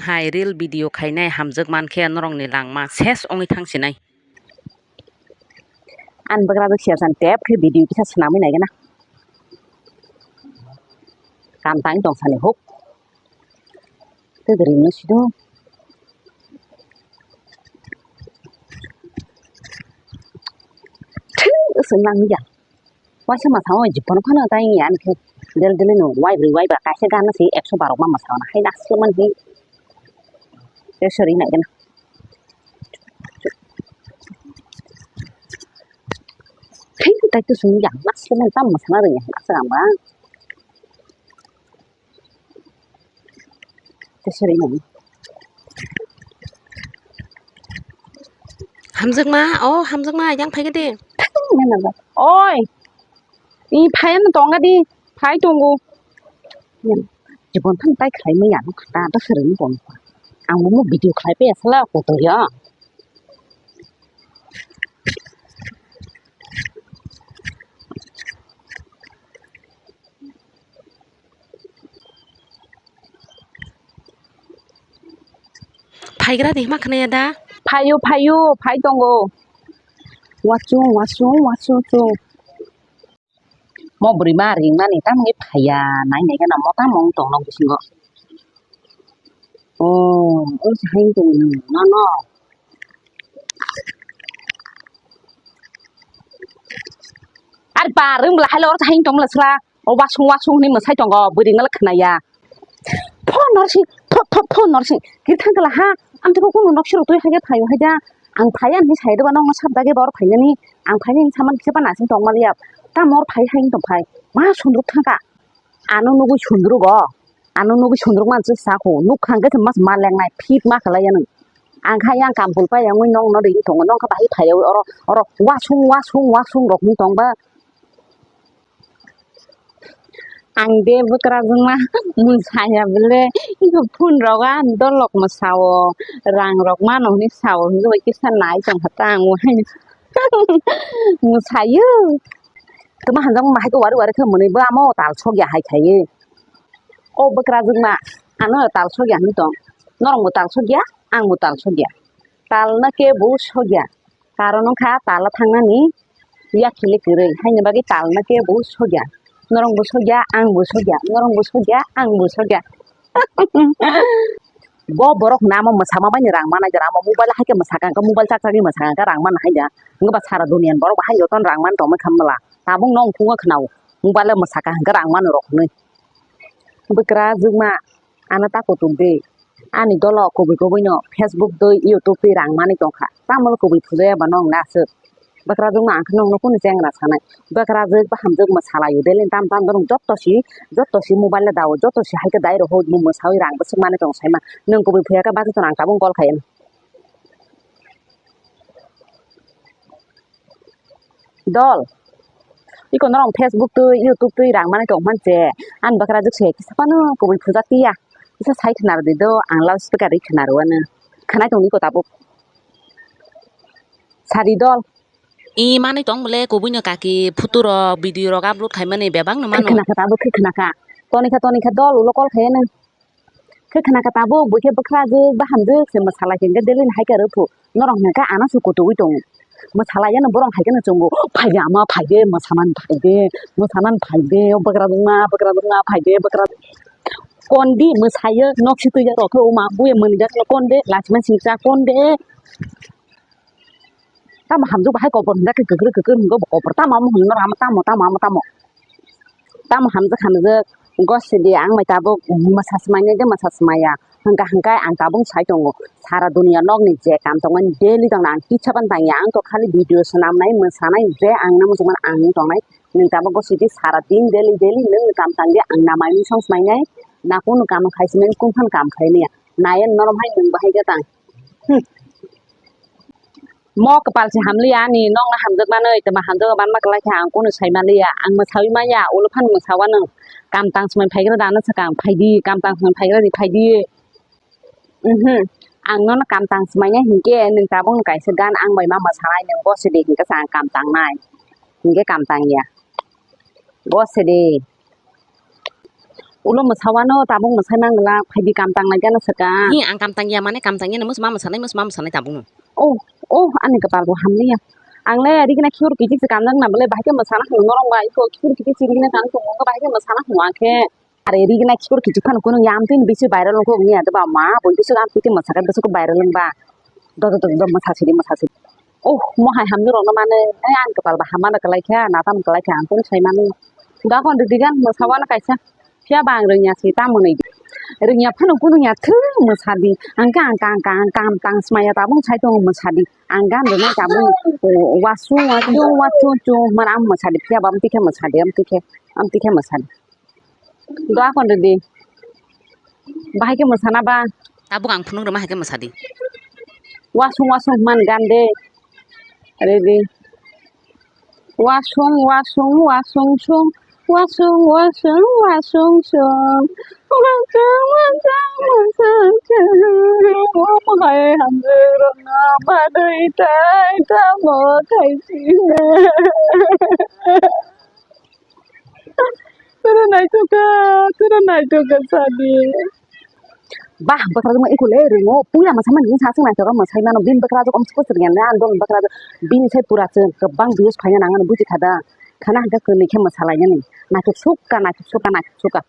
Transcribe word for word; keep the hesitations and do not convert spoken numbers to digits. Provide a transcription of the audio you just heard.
Hai reel video khainai hamjwk mankhe norokni langma ses wngwi thangsinai. Ani bwkrajwk siya san tep khe video kisa swnamwi naigwna. Kam tang tong sani huk. Tei ringno sido. Thing se nang ya. Waisa masa o jibon phano tai ya ani khe. Del del no wai bri wai ba kaisa gana se ekso baro ma masa na hai na se man hi. Te sori naigwna. Thing tai tu sung ya na se man tam masa na ya na se ba. Hamjakma, o hamjakma, yang phai khe de. Oi, i phai ano tonga di, phai tongo. Jibon phano tai khlai manya no khata, da swrwng tong. Ang bo video khlai pe asla kotor ya. Phaigra de hima khwnaya da? Phaio, phaio, phai tongo. Wasung, wasung, wasung, chung. Mo bwrwi ma ringmani tamni phaiya, nai nai gana mo tamo wng tong nok bisingo. O, o se hai tong nono. Ar ba ring bla hai lo o se hai tong bla sra. O wasung wasung hinwi mwsai tongo, bwrwi wngla khwnaya. Pho norsing, pho, pho, pho norsing. Kiri thang kala ha, ang tei kunu nok siro twi hai khe phaio hai da. Ang phaiya hinwi sai rwba nokno sab dagi bor phainani. Ang phainani saman kisa pa nasing tong maliya. Tamo or phai hai tong phai. Ma sundruk thang kha. Ano nugwi sundrugo. Ano nugwi sundruk man se sako. Nuk khang khe se mas ma lengnai. Phit ma khalai ya nung. Ang kha yang kampul pa yang wi nong no ring tongo. Nong kha bahai phaiya wi oro, oro wasung, wasung, wasung rok ni tong ba. Ang de bwkrajwkma mwsaya bwle, iko phone rogo ang dolok mwsao, rang rok mano hinwi sao, hinwi kisa nai tongkha ta ang uaino mwsaio. Tamo hamjakma bahai khe wari wari khe mwnwi bo amo tal sokya hai khaiwi. O bwkrajwkma ano tal sokya hinwi tong, norokbo tal sokya, angbo tal sokya, talno kebo sokya. Karon wngkha tala thangnani yakhile kwrwi, haini bagwi talno kebo sokya. Norokbo sokya, angbo sokya, norokbo sokya, angbo sokya. Bo borok namo mwsama baini rang manai jora, amo mobile hai khe mwsakha, mobile chak chagwi mwsakha, rang manai hai da. Wngba sara duniani borok bo hai jotono rang man tongma kha mla. Tabuk no wngkuk khnao, mobile mwsakha hwnkhe rang mano rok hwnwi. Bwkrajwkma. Ano ta kutuk di. Ani dolo kubui kubui no Facebook twi YouTube twi rang manwi tongkha. Tamoni kubui puja ya ba nong na aswk. Bwkrajwk no ang khe nongno kunu chengra sanai. Bwkrajwk ba hamjwk mwsalaio daily tam tam borok jotto si, jotto si mobile le dao, jotto si hai khe dai rw hoi mwsawi rang bwswk manwi tong saima. Nwng kubui phuya khe bachai tono ang tabuk call khai. Dol. Iko norok Facebook twi, YouTube twi rang manwi tong man se. Ani bwkrajwk se kisa phano kubui puja tiya. Kisa sai khna rwdi do, ang loudspeaker ri khna rwano. Khwnai tong iko tabuk. Sadi dol. I manwi tong bole kubui no kaki photo rok, video rok upload khai mani bebak no mano. Khna kha tabuk, khna kha. Toni kha, toni kha dol ulo call khai nang. Khe khna kha tabuk, bui khe bwkha jwk, bahan jwk se mwsala khe hwnkhe daily ni hai khe rw phu. Norok hwnkhe ano se kutugwi tongo. Mwsala yano borok hai kheno chongo, "Phai de ama, phai de, mwsanani phai de, mwsanani phai de, o bwkra bwkma, bwkra bwkma, phai de, bwkra." Kondi mwsayo, nok si twi ya rok khe, o ma, buya mwnwi jak kondi, lachima singcha kondi. Tamo hamjwk bahai kobor hwnjak khe kwkrwi kwkrwi hwngo bo kobor. Tamo amo hwnwi norok amo tamo, tamo, amo tamo. Tamo hamjwk hamjwk gosidi ang bai tabuk mwsa swmainai de mwsa swmaiya. Hwnkha hwnkhe ang tabuk sai tongo. Sara dunia nokni je kam tongmani daily tongna ang kisa phano tangya. Ang to khali video swnamnai, mwsanai je ang namo tongmani ang tongnai. Nwng tabuk gosidi sara din daily daily nwng kam tangdi ang namai mui song swmainai. Na kunu kam khai swmani kung phano kam khlai manya. Naya norok hai nwng bahai khe tang. Hmm. Mo kwpal se hamliya ani, nokno hamjak manwi, tamo hamjak manma kwlai khe ang kunu sai manliya, ang mwsawi manya, ulo phano mwsawa nwng, kam tang swmai phaigra da ano swkang, phaidi, kam tang swmai phaigra di, phaidi. Mhm, ang nono kam tang swmainai hinkhe nwng tabukno kaisa gan ang bai ma mwsanai, nwng bosidi hinkhe se ang kam tangnai, hinkhe kam tangya, bosidi. Ulo mwsawano tabuk mwsai mangla, phaidi kam tang lai gana saka. Hi, ang kam tang ya mane, kam tang ya, mwsma mwsanai, mwsma mwsanai tabuk no. Oh, oh, ani kwpal bo hamliya. Ang le rikna khiur kichik se kam nang na bole, bahai khe mwsana hwnwi norok bai kho, khiur kichik se rikna tang tongo, bahai khe mwsana hwnwi khe. Are rikna khiur kichik phano kunu yam tin bisi viral wngkho wngya de ba ma, bo bisi am tike mwsaka bisi viral wngba. Do, do, do, do, mwsa sidi, mwsa sidi. Oh, mo hai hamjwk rokno mane, ai ang kwpal ba hamma da kwlai kha, natam kwlai kha, ang tong sai mani. Ga kon ridi gan, mwsa wano kaisa. Phiya ba ang rwngya si, tamo nai di. Rwngya phano kunu ya, thung mwsa di. Ang ka, ang ka, ang ka, ang ka, ang tang smaya tabung sai tong mwsa di. Ang gan rwnai tabung, oh, wasu, wasu, wasu, chu, man am mwsa di. Phiya ba am tikhe mwsa di, am tikhe, am tikhe mwsa di. Dua kon ridi. Bahai khe mwsana ba? Tabuk ang phunuk rwma hai khe mwsa di. Wasung wasung man gan de. Ridi. Wasung wasung wasung sung. Wasung wasung wasung sung. Wasung wasung wasung sung. Omo hai hamjwk rokno manwi tai tamo khai sini. Toro naithoka, toro naithoka sadi. Bah, bwkra jwk ma ikule ringo, puila mwsa mani sa sung naithoka mwsai mano, bini bwkra jwk omsuk sir yan, an don bwkra jwk, bini sai pura chwng kwbang views phaina nang ano buji khada. Khana hwnkhe kwnwi khe mwsalainani. Naithok sukha, naithok sukha, naithok sukha.